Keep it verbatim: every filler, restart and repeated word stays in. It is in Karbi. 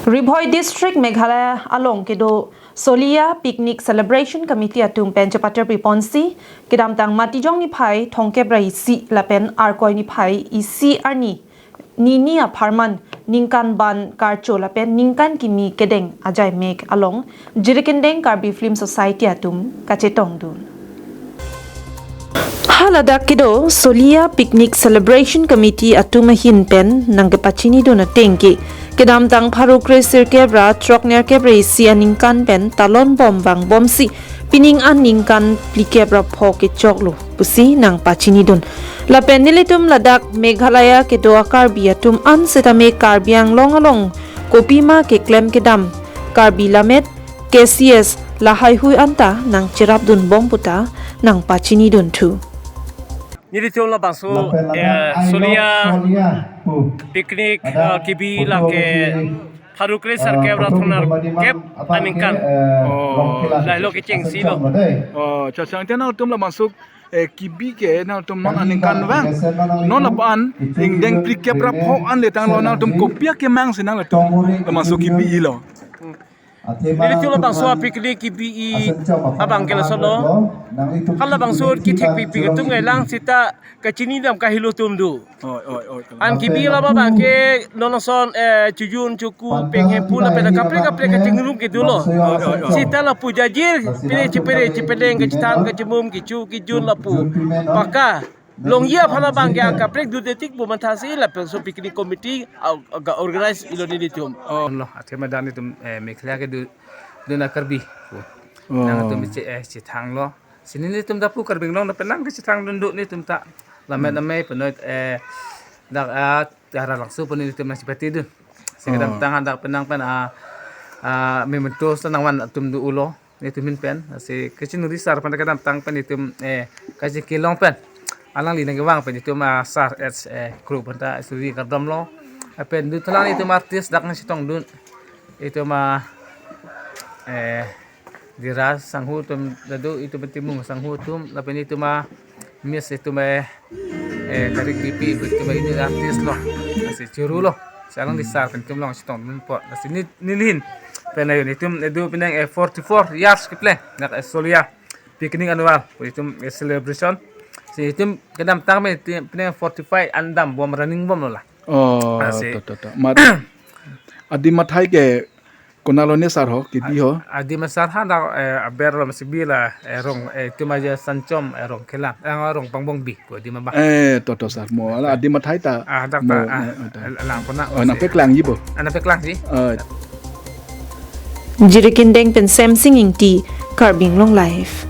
Ri Bhoi District, Meghalaya along kedo Soliya Picnic Celebration Committee atum pen chepaterpi ponsi, kedamtang Matijong niphai thomkep ra isi lapen Arkoi niphai isi arni, nini apharman ningkan ban karcho lapen ningkan kimi kedeng ajai mek along Jirikindeng Karbi Film Society atum kachetongdun. Haladak kedo Soliya Picnic Celebration Committee atum ahin pen nangkepachinidun ateng ke, kedamtang pharo kre sirkep ra throk nerkep ra isi aningkan pen talon bom vangbomsi, pining an ningkan phlikep ra pho kechoklo pusi nangpachinidun. Lapen nelitum ladak Meghalaya kedo a-Karbi atum an setame Karbi Anglong along kopima keklem kedam, Karbi Lammet, K C S lahaihui anta nangcherapdun bom puta nangpachinidun thu. Nelitum labangso, eh, Soliya picnic, eh, kibi lake pharo kre sirkep ra thom nerkep aningkan. Oh, lahelo kechengsi lo. Oh, chachang te nangtum labangso, eh, kibi ke nangtum non aningkan vang. Non aphan ingdeng phlikep ra pho an letanglo, nangtum kopi akemang si nangtum labangso kibi-ilo. Nelitum labangso picnic kibi abang ke lason lo. Halabangso kethekpipi atum ngai lang seta kachinidam kahelo atum do. Oi, oi, oi. An kibi labang ke non ason, eh, chojun choku penghemphu lapen kaprek kaprek kachingrum kedo lo. Oi, oi, oi. Seta lapu jajir pine chepere chepeleng kachethang kachemum kecho kejun lapu paka longji aphan labang ke akaprek dut detik pu mathasi labangso picnic committee a, a, organize-ilo nelitum. Oh. Lo, athema dan itum, eh, Meghalaya kedodun a-Karbi. Oh. Nangtum che, eh, chethanglo. Si nelitum dapu Karbi Anglong na penang kechethangdun do nelitum ta. Lammet amei penoi, eh, dak, ah, Taralangso penoi nelitum nangchepatidun. Si kedamtang hadak penang pen, ah, ah, memento sa nangvan atum do-olo. Nelitum ahin pen, si kachiningri sar pen kedamtang pen itum, eh, kachingki long pen. Alangli nangkevang pen itum, ah, sar et, eh, kru pen ta suri kardom lo. Pen duthulang itum artist dak nangchetongdun. Itum, ah, eh, Dira sangho atum dadu itum Timung sangho atum lapen itum a-Miss itum, eh, eh, Karik Bipi itum a-unit artist lo. Lasi churu lo. Si alangli sar pen itum long chetongdun apot. Lasi ne, nelihin pen ayun itum dadu penang, eh, forty-four years kepleng. Dak, eh, Soliya picnic annual itum, eh, celebration. Si itum kedamtang pen itum penang forty-five an dambom running bomlo la. Oh, lasi to, to, to. Mat, adim athai ke konatlo ne sar ho, kibi ho? Adim asar ha dak, eh, aber lo masi bi la, eh, Rong, eh, itum aja Sanchom, eh, Rongkhelan, eh, Rongpangbongbi pu adim abang. Eh, to, to sar mo. Ala adim athai ta. Ah, dak mo, ta, ah, eh, eh, ta. Lang pona. Oh, nangpaklangji bo. Ah, nangpaklangji. Eh. Jirikindeng pen Semsing Ingti, Karbi Anglong Live.